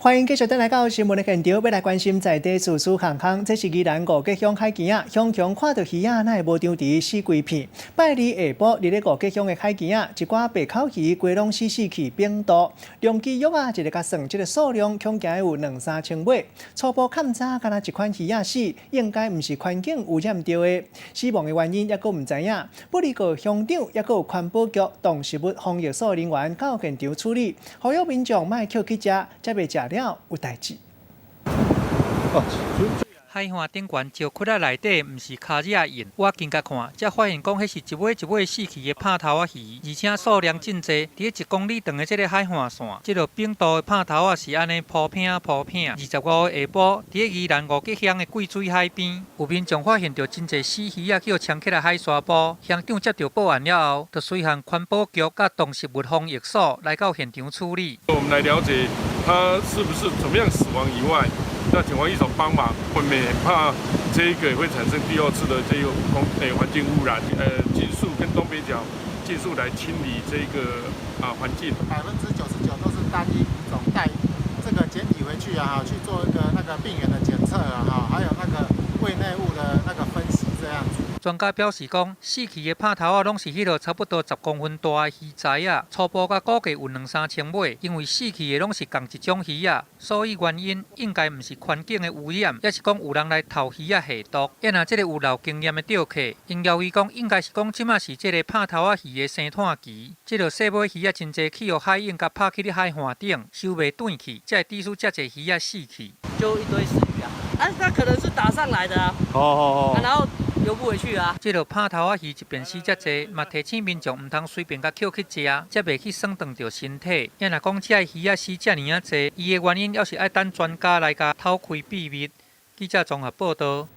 歡迎繼續轉來到新聞的現場，欲來關心在地事事項項。這是宜蘭五結鄉海墘仔，雄雄看著魚仔，哪會無張持死規片？拜二下晡，佇咧五結鄉的海墘仔，一寡白口魚規攏死死去反肚。量機約啊，一个共算，這个數量恐驚有兩三千尾。初步勘查，敢若這款魚仔死，應該毋是環境污染著的。死亡的原因猶閣毋知影。不過鄉長，猶閣有環保局動植物防疫所人員到現場處理，呼籲民眾莫抾去食，才袂食了有代誌。海岸頂懸石窟仔內底，毋是跤跡印，我近共看，才發現講彼是一尾一尾死去的拍頭仔魚，而且數量真濟。佇咧1公里長的這个海岸線，這个反肚的拍頭仔是按呢鋪片鋪片。25號下晡，佇咧宜蘭五結鄉的桂水海邊，有民眾發現著真濟死魚仔，予沖起來海沙埔。鄉長接著報案了後，就隨行環保局佮動植物防疫所來到現場處理。我們來了解他是不是怎麼樣死亡以外，那請防疫所幫忙，我們也怕這一個也會產生第二次的這個環境污染。盡速跟東北角盡速來清理這個環境。99%都是單一魚種，帶這個檢體回去啊，去做一個那個病原的檢測啊，哈，還有那個胃內物的那個分析這樣子。專家表示講，死去的拍頭仔攏是彼落差不多10公分大的魚仔仔，初步共估計有兩三千尾。因為死去的攏是仝一種魚仔，所以原因應該毋是環境的污染，抑是講有人來偷魚仔下毒。啊若這个有老經驗的釣客，𪜶認為講應該是講這馬是這个拍頭仔魚的生湠期，這个細尾魚仔真濟去予海湧共拍去咧海岸頂，收袂轉去，才會致使遮濟魚仔死去。就一堆死魚啊！啊，那可能是打上來的啊。哦哦哦。然後游不回去啊！這个拍頭仔魚一遍死遮濟，嘛提醒民眾毋通隨便共抾去食，才袂去損斷著身體。啊若講這个魚仔死遮爾仔濟，伊的原因猶是愛等專家來共剖開秘密。記者綜合報導。